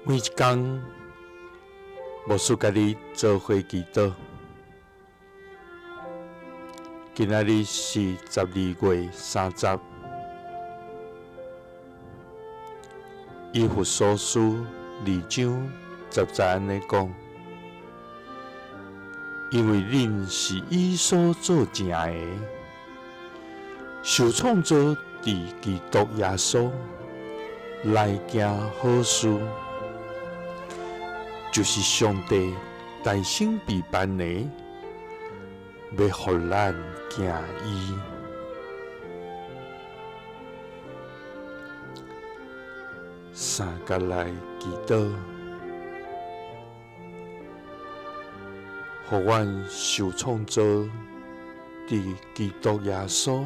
每一工，牧師佮你做伙祈禱。今仔日是12月30，以弗所書2章10節按呢講：因為恁是伊所造成的，受創造佇基督耶穌來行好事，就是上帝大先備辦的，欲予咱行伊。三佮來祈禱，予阮受創造佇基督耶穌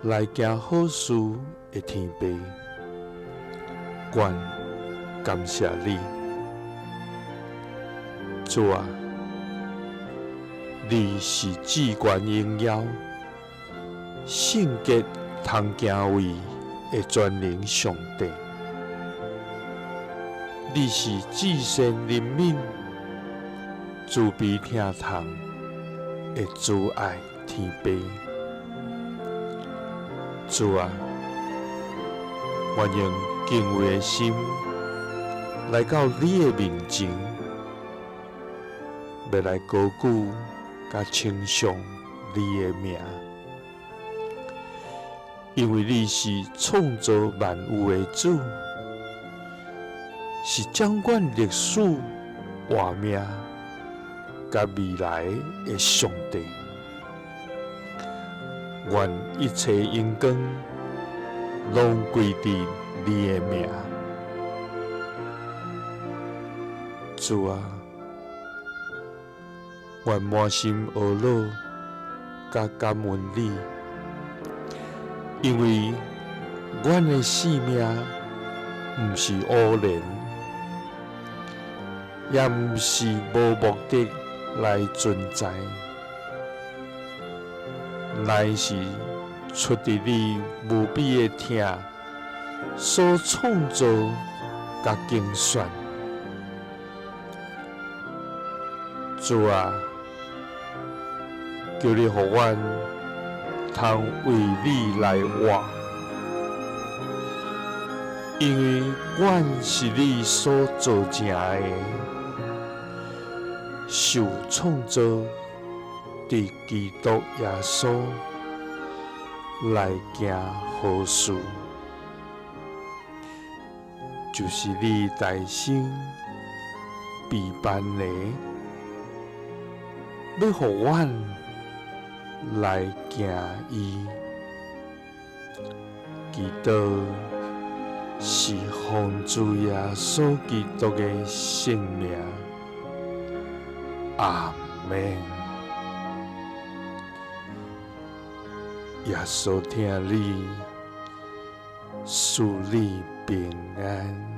來行好事的天父，阮感謝你，主啊，你是至懸榮耀、聖潔通敬畏的全能上帝，你是至善憐憫、慈悲疼痛的慈愛天父。主啊，阮用敬畏的心來到你的面前，欲來高舉佮稱頌你的名，因為你是創造萬有的主，是掌管歷史、活命佮未來的上帝。願一切榮光攏歸佇你的名。主啊，阮滿心懊惱佮感恩你，因為阮的性命毋是偶然，也毋是無目的來存在，乃是出佇你無比的疼所創造佮揀選。主啊，求你予阮通為你來活，因為阮是你所造成的，受創造佇基督耶穌來行好事，就是你大先備辦的，欲予阮來行伊。祈禱是奉主耶穌基督的聖名，阿們。耶穌疼你，賜你平安。